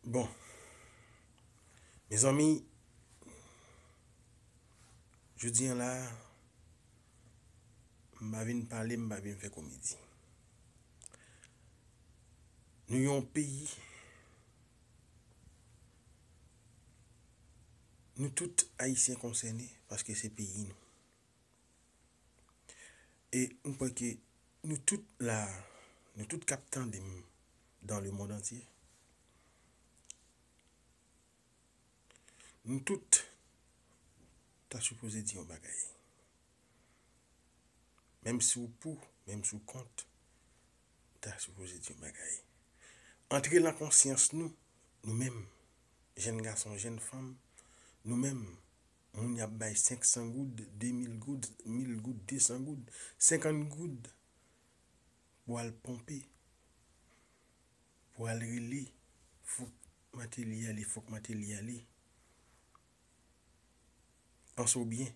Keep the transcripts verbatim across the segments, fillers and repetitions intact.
Bon, mezanmi, jodi a la, m pa vin pale, m pa vin fè komedi. Nou yon peyi, nou tout Ayisyen konsène, paske se peyi nou. E m kwè ke nou tout la, nou tout k ap tande m dans le monde entier, nou tout ta sipoze di yon bagay. Menm si w pou, menm si w kont, ta sipoze di yon bagay. Antre nan konsyans nou, nou menm, jèn gason, jèn fanm, nou menm, moun y ap bay senk san goud, de mil goud, mil goud, de san goud, senkant goud, pou al ponpe, pou al rele, fòk Mateli ale, fòk Mateli ale. Panse w byen.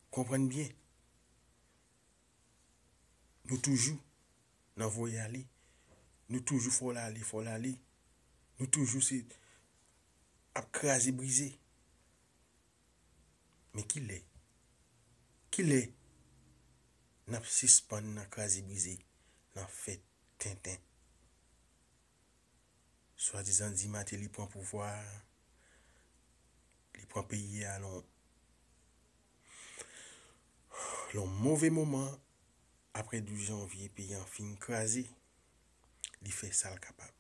Konprann byen. Nou toujou nan voye ale. Nou toujou fò l ale, fò l ale. Nou toujou se ap kraze brize. Men kilè? Kilè n ap sispann nan kraze brize, nan fè tenten? Swadizan di Mateli pran pouvwa a, li pran peyi a nan yon, nan yon move moman. Apre douz janvye, peyi an fin kraze. Li fè sa l kapab.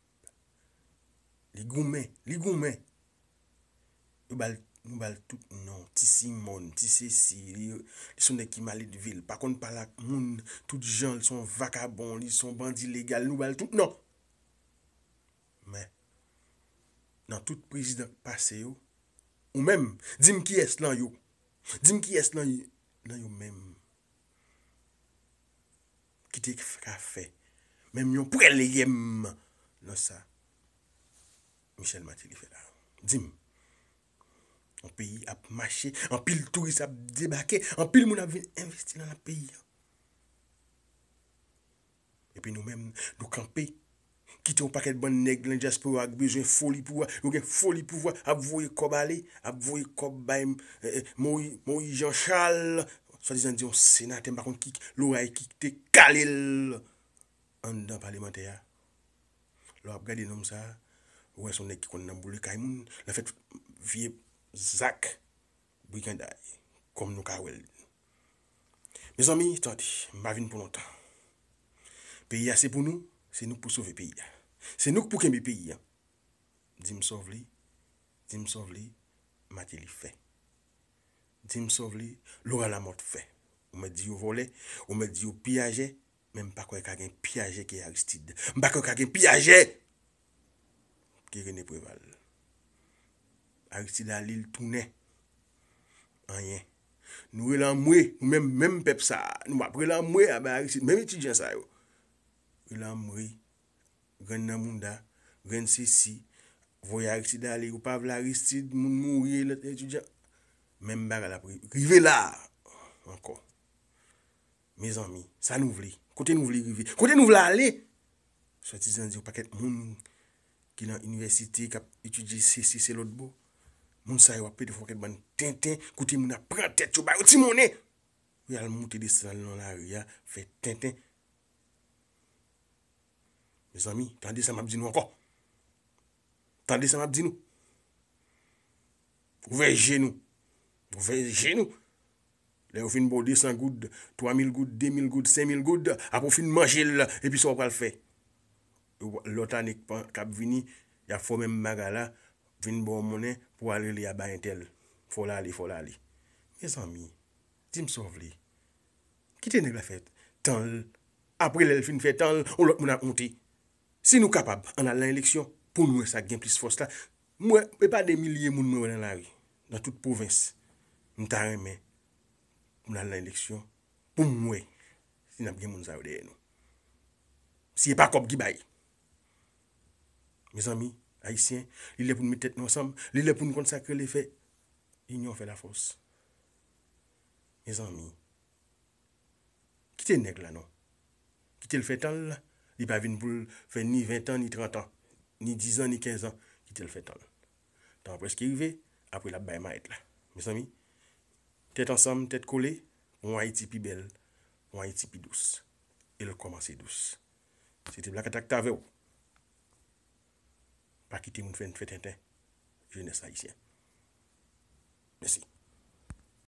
Li goumen, li goumen. Yo ba l, nou ba l tout non. Ti Simòn, ti sesi, li, li se yon nèg ki maledve, li pa konn pale ak moun, tout jan, li se yon vakabon, li se yon bandi legal, nou ba l tout non. Men, nan tout prezidan k pase yo, ou menm, di m kiyès nan yo, di m kiyès nan, nan yo menm ki te ka fè menm yon pwèl yèm nan sa Michel Martelly fè la. Di m, yon peyi ap mache, anpil touris ap debake, anpil moun ap vin envesti nan peyi an. Epi nou menm, nou kanpe, kite yon pakèt bann nèg nan dyaspora a ki bezwen foli pouvwa, yo gen foli pouvwa, ap voye kòb ale, ap voye kòb bay, eh, eh, Moyi-, Moyiz Jan Chal, swadizan di yon senatè, m pa konn ki loray ki te kale l anndan palemantè a. Lè w ap gade nonm sa a, ou wè se yon nèg ki konn nan boule kay moun, l ap fè tout vye zak briganday, kòm nou ka wè l. Mezanmi, tande, m pa vin pou lontan. Peyi a se pou nou, se nou k pou sove peyi a. Se nou k pou kenbe peyi a. Di m sa w vle, di m sa w vle, Mateli fè. Di m sa w vle, Laurent Lamothe fè. Ou mèt di yo vòlè, ou mèt di yo piyajè, men m pa kwè ka gen piyajè ke Aristide. M pa kwè ka gen piyajè ke René Préval. Aristide ale, l tounen. Anyen. Nou rele anmwe, nou menm, menm pèp sa a. Nou ap rele anmwe a bay Aristide, menm etidyan sa yo. Rele anmwe, grenn nan mouda, grenn sesi, voye Aristide ale, yo pa vle Aristide, moun mouri, lòt etidyan. Menm bagay la ap ri-, rive la a ankò. Mezanmi, sa nou vle? Kote nou vle rive? Kote nou vle ale? Swadizan di yon pakèt moun ki nan inivèsite, k ap etidye sesi se lòt bò. Moun sa yo ap pede fè yon pakèt bann tenten, kote moun ap pran tèt yo, ba yo ti monnen. Pou y al moute desann nan lari a, fè tenten. Mezanmi, tande sa m ap di nou ankò. Tande sa m ap di nou. Ouvè je nou. Ouvè je nou. Lè yo fin ba w de san goud, twa mil goud, de mil goud, senk mil goud, apre w fin manje l, epi sa w pral fè? Lòt ane k pa, k ap vini, y ap fè w menm bagay la, vin ba w monnen pou w al rele a bay entèl. Fò w ale, fò w ale. Mezanmi, di m sa w vle. Kite nèg la fè tan l. Apre lè l fin fè tan l, yon lòt moun ap monte. Si nou kapab, ann al nan eleksyon pou nou wè sa k gen plis fòs la. M wè, e pa de milye moun mwen wè nan lari, nan tout pwovens. M ta renmen pou n al nan eleksyon pou m wè si n ap gen moun sa yo dèyè nou. Si e pa kòb ki bay. Mezanmi, Ayisyen, li lè pou n met tèt nou ansanm, li lè pou n konn sa k rele fè inyon fè lafòs. Mezanmi, kite nèg la non. Kite l fè tan l, li pa vin pou l fè ni ven tan, ni trant an. ni dizan, ni kenzan, kite l fè tan l. Tan an prèske rive, apre l ap bay mayèt la. Mezanmi, tèt ansanm, tèt kole, yon Ayiti pi bèl, yon Ayiti pi dous. E l kòmanse dous. Se te Black Attack t avè w. Pa kite moun fè n fè tenten. Jenès ayisyen. Mèsi.